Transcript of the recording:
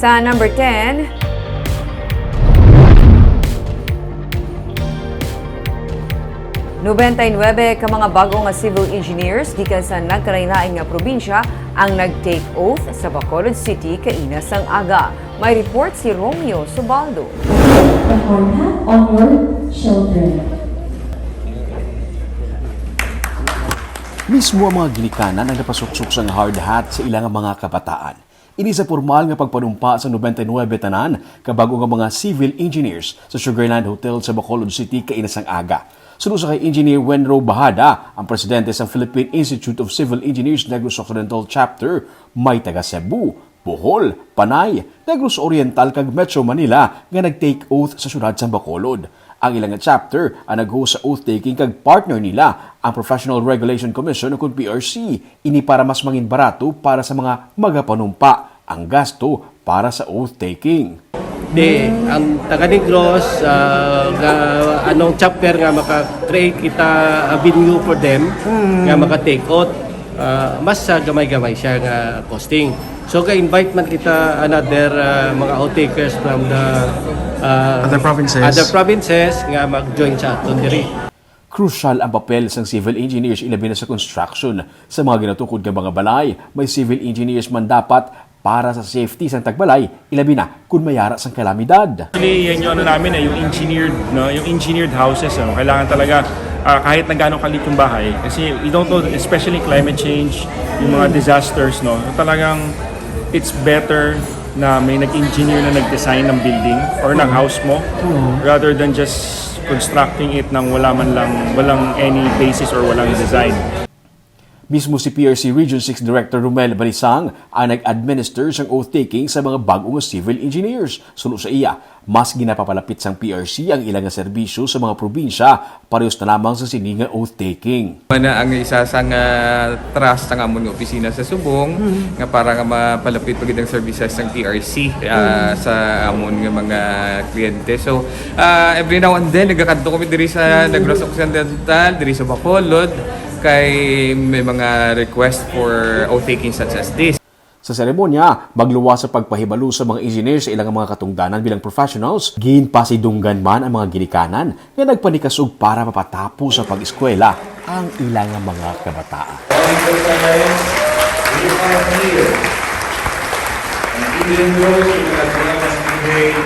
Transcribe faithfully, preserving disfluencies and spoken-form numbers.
Sa number ten, nobenta y nuebe ka mga bag-o nga civil engineers gikan sa nagkalain-lain nga probinsya ang nag-take oath sa Bacolod City kaina sang aga. May report si Romeo Subaldo. The hard hat on your shoulder. Mismo ang mga ginikanan ang napasuksok sang hard hat sa ilang mga kabataan. Ini sa pormal nga pagpanumpa sa nobenta y nuebe tanan ka bag-o nga mga civil engineers sa Sugarland Hotel sa Bacolod City kaina sang aga. Suno sa kay Engineer Wenro Bahada, ang presidente sang Philippine Institute of Civil Engineers Negros Occidental Chapter, may taga Cebu, Bohol, Panay, Negros Oriental kag Metro Manila nga nag-take oath sa siyudad sang Bacolod. Ang ila nga chapter ang nag-host sa oath-taking kag partner nila ang Professional Regulation Commission ukon P R C. Ini para mas mangin barato para sa mga magapanumpa ang gasto para sa oath-taking. Di, ang taga Negros, ah, ga, anong chapter nga maka-create kita avenue for them nga maka-take out, ah, mas ah, gamay-gamay siya nga costing. So ga-invite man kita another ah, mga oath-takers from the ah, Other provinces. other provinces nga mag-join sa aton diri. Crucial ang papel sang civil engineers, ilabi na sa construction. Sa mga ginatukod nga mga balay, may civil engineers man dapat para sa safety sang tagbalay, ilabi na kun may ara sang kalamidad. Actually, yan yung ano namin eh, yung engineered, no, yung engineered houses, ano, kailangan talaga ah, kahit na gaano kalit yung bahay, kasi you don't know, especially climate change, yung mga disasters, no, talagang it's better na may nag-engineer na nag-design ng building or ng house mo rather than just constructing it nang wala man lang, walang any basis or walang design. Mismo si P R C Region six Director Romel Balisang ang nag-administer sang oath-taking sa mga bag-o nga civil engineers. Suno sa iya, mas ginapapalapit sang P R C ang ila nga serbisyo sa mga probinsya, parehos na lamang sa sini nga oath-taking. Mana ang isa sa nga trust sang amon nga opisina sa Subong nga para nga mapalapit pa gid ang services sang P R C ah, sa amon nga mga kliyente. So, ah, every now and then nagakadto kami diri sa Negros Occidental, diri sa Bacolod kay may mga request for oath-taking such as this. Sa seremonya, magluwas sa pagpahibalo sa mga engineer sa ilang mga katungdanan bilang professionals, ginpasidunggan man ang mga ginikanan nga nagpanikasog para mapatapos sa pag-eskwela ang ilang mga kabataan. All the time, we are here. And even those who have never prayed